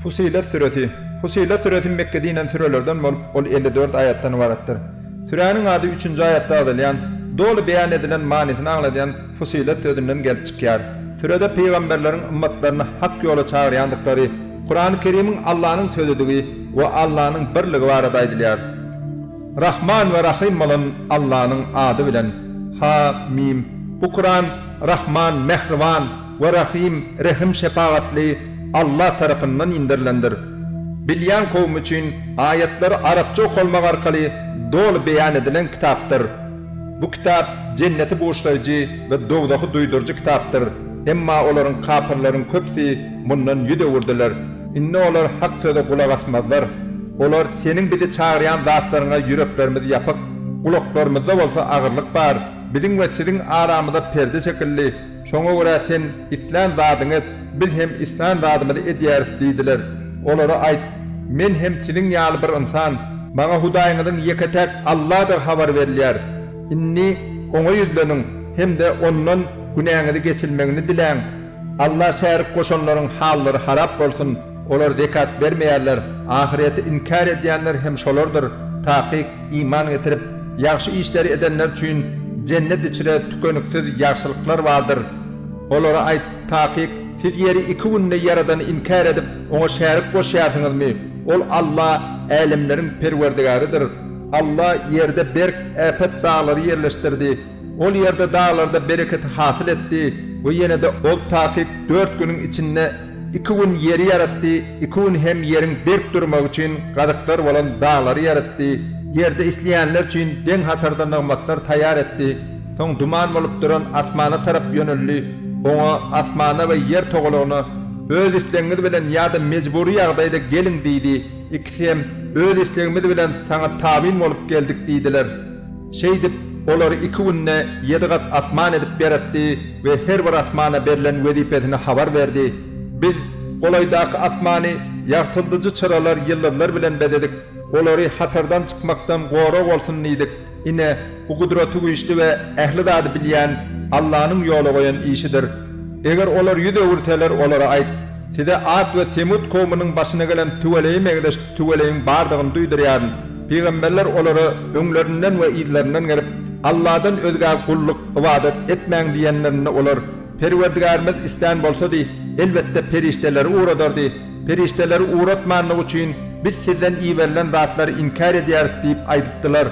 Fussilet süresi Fussilet süresi Mekgede inen sürelerden bolup, ol 54 aýatdan ybaratdyr. Süräniň ady üçünji aýatda agzalýan, doly beýan edilen manysyny aňladýan Fussilet sözünden gelip çykýar. Sürede pygamberleriň ymmatlaryny hak ýola çagyrýandyklary, Kurany Kerimiň Allanyň sözüdigi we Allanyň birligi barada aýdylýar. Rahman we Rahym bolan Allanyň ady bilen. Ha, Mim. Bu Kuran Rahman, Mähriban, we Rahym, Rehim-şepagatly, Alla tarapyndan inderilendir. Bilýän kowum üçin aýatlary arapça okalmak arkaly doly beýan edilen kitapdyr. Bu kitap jenneti buşlaýjy we dowzahy duýduryjy kitapdyr. Emma olaryň, kapyrlaryň, köpüsi mundan ýüz öwürdiler. Indi olar hak söze gulak asmazlar. Olar seniň bizi çagyrýan zatlaryňa ýüreklerimiz ýapyk, gulaklarymyzda bolsa agyrlyk bar. Biziň we siziň aramyza perde çekildi. Şoňa görä sen islän zadyňy et, biz hem islän zadymyzy edýäris diýdiler. Olara aýt, Men hem siziň ýaly bir ynsan. Maňa Hudaýyňyzyň ýeke-täk Alladygy habar berilýär. Indi Oňa ýüzleniň hem-de Ondan günäňizi geçilmegini diläň. Alla şärik goşanlaryň hallary harap bolsun! Olar zekat bermeýärler, ahyreti inkär edýänler hem şolardyr. Takyk, iman getirip, ýagşy işleri edenler üçin Jennet içre tükeniksiz ýagşylyklar bardyr. Olara aýt, Takyk, siz ýeri iki günde Ýaradany inkär edip, Oňa şärik goşýarsyňyzmy? Ol Alla, älemleriň Perwerdigäridir. Alla ýerde berk, äpet daglary ýerleşdirdi. Ol ýerde daglarda bereketi hasyl etdi we ýene-de Ol takyk dört günüň içinde iki gün ýeri ýaratdy, iki gün hem ýeriň berk durmagy üçin gazyklar bolan daglary ýaratdy, ýerde isleýänler üçin deň hatarda nygmatlar taýýar etdi, soň duman bolup duran asmana tarap ýöneldi, oňa, asmana we ýer togalagyna, Öz islegiňiz bilen ýa-da mejbury ýagdaýda geliň diýdi, ikisi hem, Öz islegimiz bilen saňa tabyn bolup geldik diýdiler. Şeýdip, olary iki günde ýedi gat asman edip ýaratdy we her bir asmana berlen wezipesini habar berdi. Biz golaýdaky asmany ýagtyldyjy çyralar, ýyldyzlar bilen bezedik. Olary hatardan çykmakdan gorag bolsun diýdik. Ine, bu Gudratygüýçli we ähli zady bilýän Allanyň ýola goýan işidir. Eger olar ýüz öwürseler, olara aýt, Size Ad we Semud kowmunyň başyna gelen tüweleýe meňzeş tüweleýiň bardygyny duýdurýaryn. Pygamberler olara öňlerinden we yzlaryndan gelip, Alladan özgä gulluk, ybadat, etmäň diýenlerinde olar, Perwerdigärimiz islän bolsady, elbetde perişdeleri ugradardy. Perişdeleri ugratmanlygy üçin biz sizden iberilen zatlary inkär edýäris diýip aýdypdylar.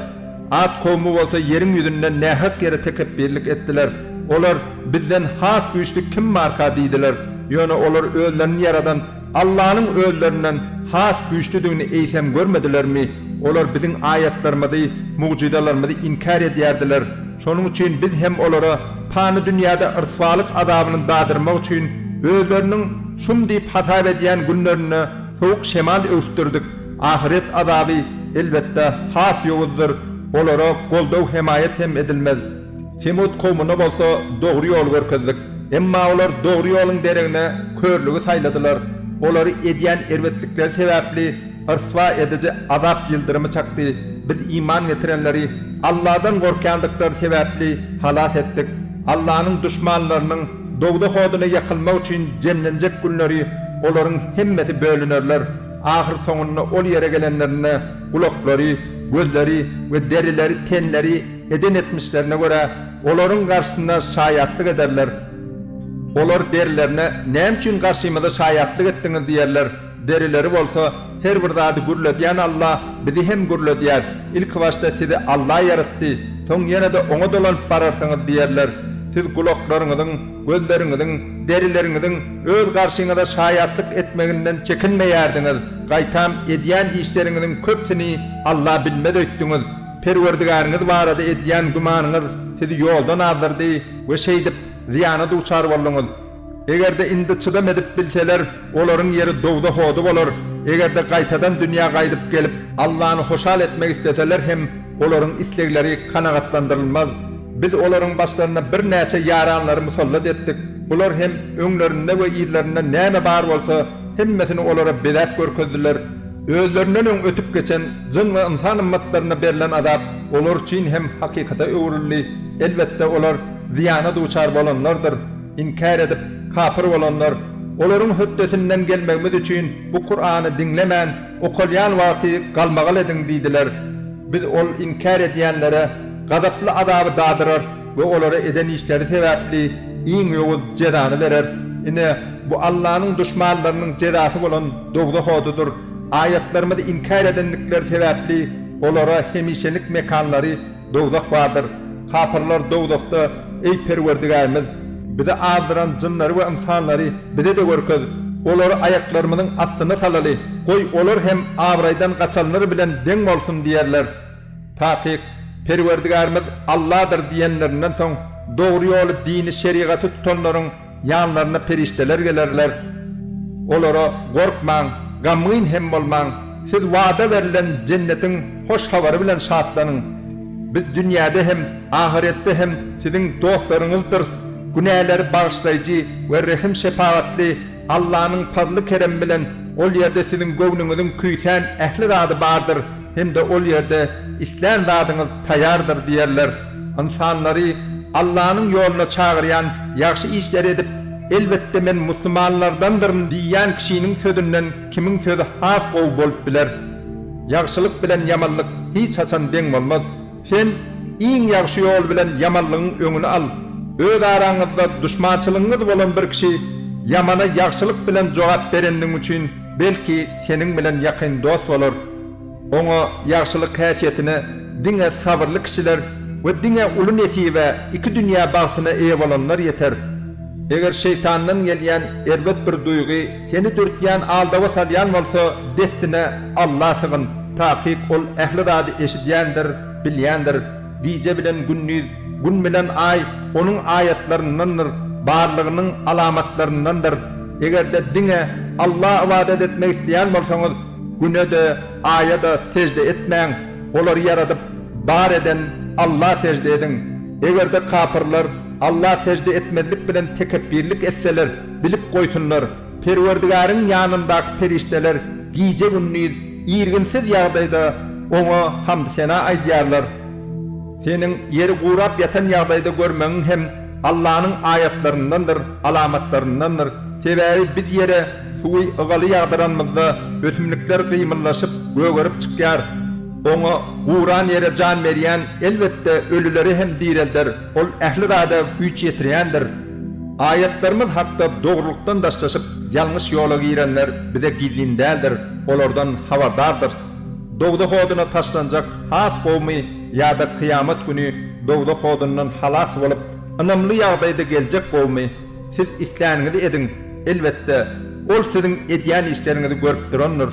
Ad kowmy bolsa ýeriň ýüzünde nähak ýere tekepbirlik etdiler. Olar, Bizden has güýçli kim barka diýdiler. Ýöne olar özlerini ýaradan Allanyň özlerinden has güýçlüdigini eýsem görmedilermi? Olar biziň aýatlarymyzy, mugjyzalarymyzy inkär edýärdiler. Şonuň üçin biz hem olara pany dünýäde yrswalyk azabyny dadyrmak üçin özleriniň şum diýip hasap edýän günlerinde sowuk şemal öwüsdirdik. Ahyret azaby, elbetde, has ýowuzdyr, olara goldaw-hemaýat hem edilmez. Semud kowmuna bolsa dogry ýoly görkezdik. Emma olar dogry ýoluň deregine körlügi saýladylar. Olary edýän erbetlikleri sebäpli yrswa ediji azap ýyldyrymy çakdy. Biz iman getirenleri Alladan gorkýandyklary sebäpli halas etdik. Allanyň duşmanlarynyň dowzah oduna ýakylmak üçin jemlenjek günleri olaryň hemmesi bölünerler. Ahyrsoňunda ol ýere gelenlerinde gulaklary, gözleri we derileri, tenleri eden etmişlerine görä, olaryň garşysynda şaýatlyk ederler. Olar derilerine, Näme üçin garşymyza şaýatlyk etdiňiz diýerler. Derileri bolsa, Her bir zady gürledýän Alla bizi hem gürledýär. Ilkibaşda sizi Alla ýaratdy, soň ýene-de Oňa dolanyp bararsyňyz diýerler. Siz gulaklaryňyzyň, gözleriňiziň, derileriňiziň öz garşyňyza şaýatlyk etmeginden çekinmeýärdiňiz, gaýtam edýän işleriňiziň köpüsini Alla bilmez öýtdüňiz. Perwerdigäriňiz barada edýän gümanyňyz sizi ýoldan azdyrdy we şeýdip, zyýana duçar bolduňyz. Eger-de indi çydam edip bilseler, olaryň ýeri dowzah ody bolar. Eger-de gaýtadan dünýä gaýdyp gelip, Allany hoşal etmek isleseler hem, olaryň islegleri kanagatlandyrylmaz. Biz olaryň başlaryna birnäçe ýaranlary musallat etdik. Bular hem öňlerinde we yzlarynda näme bar bolsa, hemmesini olara bezäp görkezdiler. Özlerinden öň ötüp geçen jyn we ynsan ymmatlaryna berlen azap olar üçin hem hakykata öwrüldi. Elbetde, olar zyýana duçar bolanlardyr. Inkär edip, kapyr bolanlar. Olaryň hötdesinden gelmegimiz üçin bu Kurany diňlemän, okalýan wagty galmagal ediň diýdiler. Biz ol inkär edýänlere gazaply azaby dadyrarys we olara eden işleri sebäpli iň ýowuz jezany bereris. Ine, bu Allanyň duşmanlarynyň jezasy bolan dowzah odudyr. Aýatlarymyzy inkär edendikleri sebäpli olara hemişelik mekanlary dowzah bardyr. Kapyrlar dowzahda, Eý, Perwerdigärimiz! Bizi azdyran jynlary we ynsanlary bize-de görkez. Olary aýaklarymyzyň astyna salaly. Goý, olar hem abraýdan gaçanlar bilen deň bolsun diýerler. Takyk, Perwerdigärimiz Alladyr diýenlerinden soň, dogry ýoly dini şerigaty tutanlaryň ýanlaryna perişdeler gelerler. Olara, Gorkmaň, gamgyn hem bolmaň! Siz wada berlen jennetiň hoş habary bilen şatlanyň! Biz dünýäde hem, ahyretde hem siziň dostlaryňyzdyrys. Günäleri bagyşlaýjy we rehim-şepagatly Allanyň pazly-keremi bilen ol ýerde siziň göwnüňiziň küýsän ähli zady bardyr hem-de ol ýerde islän zadyňyz taýýardyr diýerler. Ynsanlary Allanyň ýoluna çagyrýan ýagşy işleri edip, Elbetde men musulmanlardandyryn diýýän kişiniň sözünden kimiň sözi has gowy bolup biler? Ýagşylyk bilen ýamanlyk hiç haçan deň bolmaz. Sen iň ýagşy ýol bilen ýamanlygyň öňüni al. Öz araňyzda duşmançylygyňyz bolan bir kişi ýamana ýagşylyk bilen jogap berendigiň üçin belki seniň bilen ýakyn dost bolar. Oňa ýagşylyk häsiýetine diňe sabyrly kişiler we diňe uly nesibä, iki dünýä bagtyna eýe bolanlar ýeter. Eger şeýtandan gelýän erbet bir duýgy seni dürtýän aldawa salýan bolsa, dessine Alla sygyn, takyk Ol ähli zady eşidýändir, bilýändir. Gije bilen gündiz, gün bilen aý Onuň aýatlaryndandyr, barlygynyň alamatlaryndandyr. Eger-de diňe Alla ybadat etmek isleýän bolsaňyz, Güne-de, Aýa-da sežde etmäň, olary ýaradyp, bar eden Alla sežde ediň. Eger-de kapyrlar Alla sežde etmezlik bilen tekepbirlik etseler, bilip goýsunlar, Perwerdigäriň ýanyndaky perişdeler gije-gündiz irginsiz ýagdaýda Oňa hamd-sena aýdýarlar. Seniň ýeri gurap ýatan ýagdaýda görmegiň hem Allanyň aýatlaryndandyr, alamatlaryndandyr. Sebäbi biz ýere suwy ygaly ýagdyranymyzda ösümlikler gymyldaşyp, gögerip çykýar. Oňa, guran ýere jan berýän, elbetde, ölüleri hem direlder, Ol ähli zada güýç ýetirýändir. Aýatlarymyz hakda dogrulykdan daşlaşyp, ýalňyş ýola girenler bize gizlin däldir, olardan habardardyrys. Dowzah oduna taşlanjak has gowumy ýa-da kyýamat güni dowzah odundan halas bolup, ynamly ýagdaýda geljek gowumy? Siz isläniňizi ediň, elbetde, Ol siziň edýän işleriňizi görüp durandyr.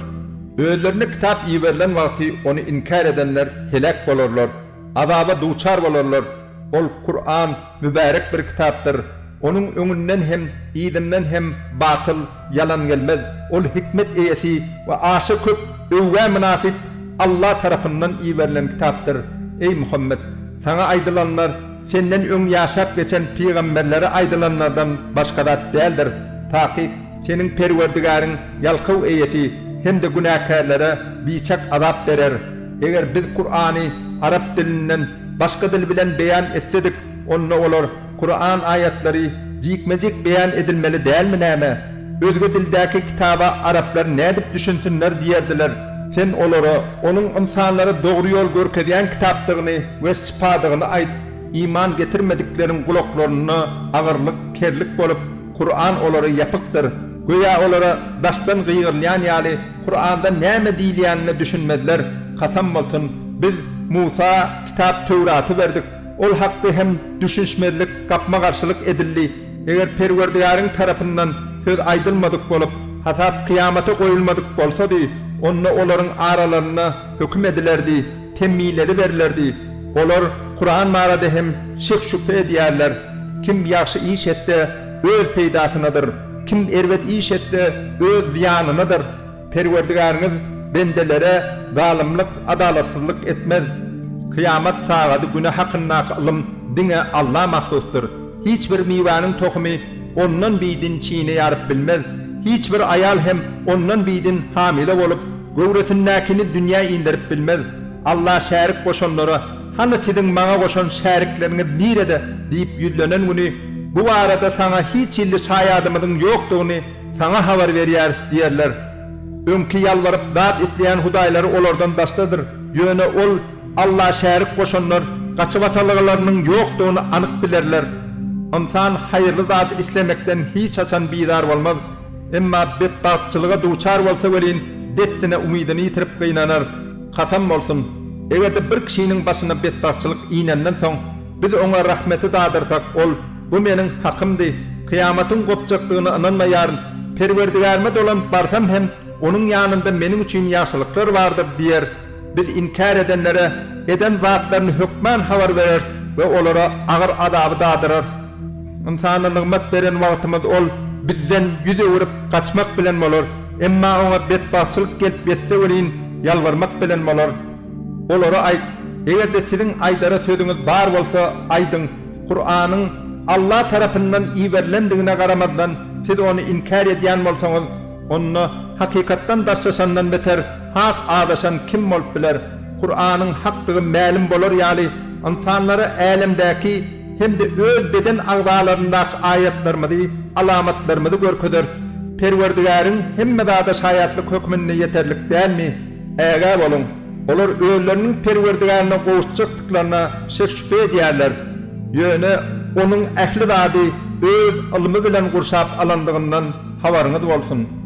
Özlerine kitap iberilen wagty ony inkär edenler heläk bolarlar, azaba duçar bolarlar. Ol, Kuran, mübärek bir kitapdyr. Onuň öňünden hem, yzyndan hem batyl, ýalan gelmez. Ol hikmet eýesi we aşa köp öwgä mynasyp Alla tarapyndan iberilen kitapdyr. Eý, Muhammet! Saňa aýdylanlar senden öň ýaşap geçen pygamberlere aýdylanlardan başga zat däldir. Takyk, seniň Perwerdigäriň ýalkaw eýesi hem-de günäkärlere biçak azap berer. Eger biz Kurany arap dilinden başga dil bilen beýan etsedik, onda olar, Kuran aýatlary jikme-jik beýan edilmeli dälmi näme? Özge dildäki kitaba araplar nädip düşünsinler diýerdiler. Sen olara onuň ynsanlara dogry ýol görkezýän kitapdygyny we şypadygyny aýt. Iman getirmedikleriň gulaklarynda agyrlyk, kerlik bolup, Kuran olara ýapykdyr. Göýä olara daşdan gygyrylýan ýaly Kuranda näme diýilýänine düşünmezler. Kasam bolsun, biz Musa kitap Töwraty berdik. Ol hakda hem düşünişmezlik, gapma-garşylyk edildi. Eger Perwerdigäriň tarapyndan söz aýdylmadyk bolup, hasap kyýamata goýulmadyk bolsady, onda olaryň aralarynda höküm edilerdi, temmileri berlerdi. Olar Kuran barada hem şek-şübhe edýärler. Kim ýagşy iş etse, öz peýdasynadyr. Kim erbet iş etse, öz zyýanynadyr. Perwerdigäriňiz bendelere zalymlyk, adalatsyzlyk etmez. Kyýamat sagady güni hakyndaky ylym diňe Alla mahsusdyr. Hiç bir miwäniň tohumy Ondan bidin çiýne ýaryp bilmez. Hiç bir aýal hem Ondan bidin hamyla bolup, göwresindäkini dünýä inderip bilmez. Alla şärik goşanlara, Hany siziň Maňa goşan şärikleriňiz nirede? diýip ýüzlenen güni, bu barada saňa hiç hili şaýadymyzyň ýokdugyny. Saňa habar berýäris diýerler. Öňki ýalbaryp zat isleýän hudaýlary olardan daşdadyr, ýöne ol Alla şärik goşanlar gaçybatalgalarynyň ýokdugyny anyk bilerler. Ynsan haýyrly zady islemekden hiç haçan bizar bolmaz. Emma betbagtçylyga duçar bolsa welin, dessine umydyny ýitirip gynanar. Kasam bolsun, eger-de bir kişiniň başyna betbagtçylyk inenden soň, biz oňa rahmeti dadyrsak, ol, Bu meniň hakymdy, kyýamatyň gopjakdygyna ynanmaýaryn, Perwerdigärime dolanyp barsam hem, Onuň ýanynda meniň üçin ýagşylyklar bardyr diýer. Biz inkär edenlere eden zatlaryny hökman habar bereris we olara agyr azaby dadyrarys. Ynsana nygmat beren wagtymyz ol Bizden ýüz öwrüp, gaçmak bilen bolar. Emma oňa betbagtçylyk gelip ýetse welin, ýalbarmak bilen bolar. Olara aýt, Eger-de siziň aýdara sözüňiz bar bolsa, aýdyň, Kuranyň Alla tarapyndan iberilendigine garamazdan, siz ony inkär edýän bolsaňyz, onda hakykatdan daşlaşandan beter has azaşan kim bolup biler? Kuranyň hakdygy mälim bolar ýaly, ynsanlara älemdäki hem-de öz beden agzalaryndaky aýatlarymyzy, alamatlarymyzy görkezeris. Perwerdigäriň hemme zada şaýatlyk hökmünde ýeterlik dälmi? Ägä boluň! Olar özleriniň Perwerdigärine gowuşjakdyklaryna şek-şübhe edýärler. Ýöne Onuň ähli zady Öz ylmy bilen gurşap alandygyndan habaryňyz bolsun!